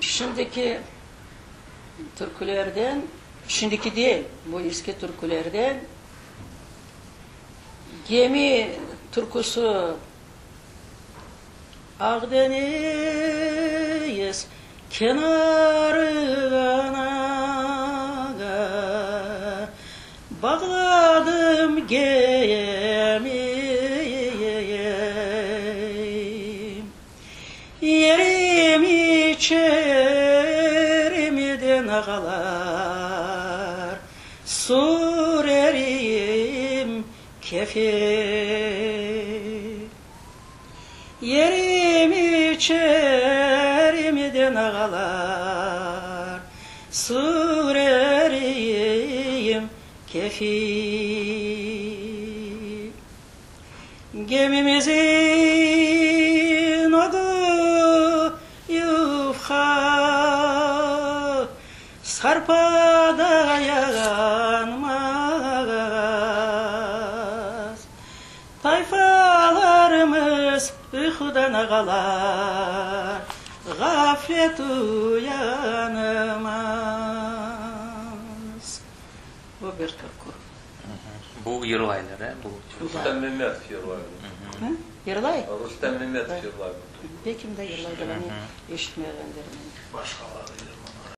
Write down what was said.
Şimdiki türkülerden, şimdiki değil, bu eski türkülerden Gemi türküsü Aqdeñiz kenarına Bağladım gemim. Yerim içerim de nağalar, Sürerim kefim. Yerim içerim de nağalar, Sürerim kefim. Gemimizin adı Yufqa, Sarpa dayanmaz. Tayfalarımız uyqudan ağalar, Ğaflet uyanmaz. Bu bir türkü. Bu yırlaylar, e, bu? Rustem Memetov yırlay bunu. Yırlay? Rustem Memetov yırlay bunu. Belkim de yırlaydır, men eşitmegendirmen. Başqalar.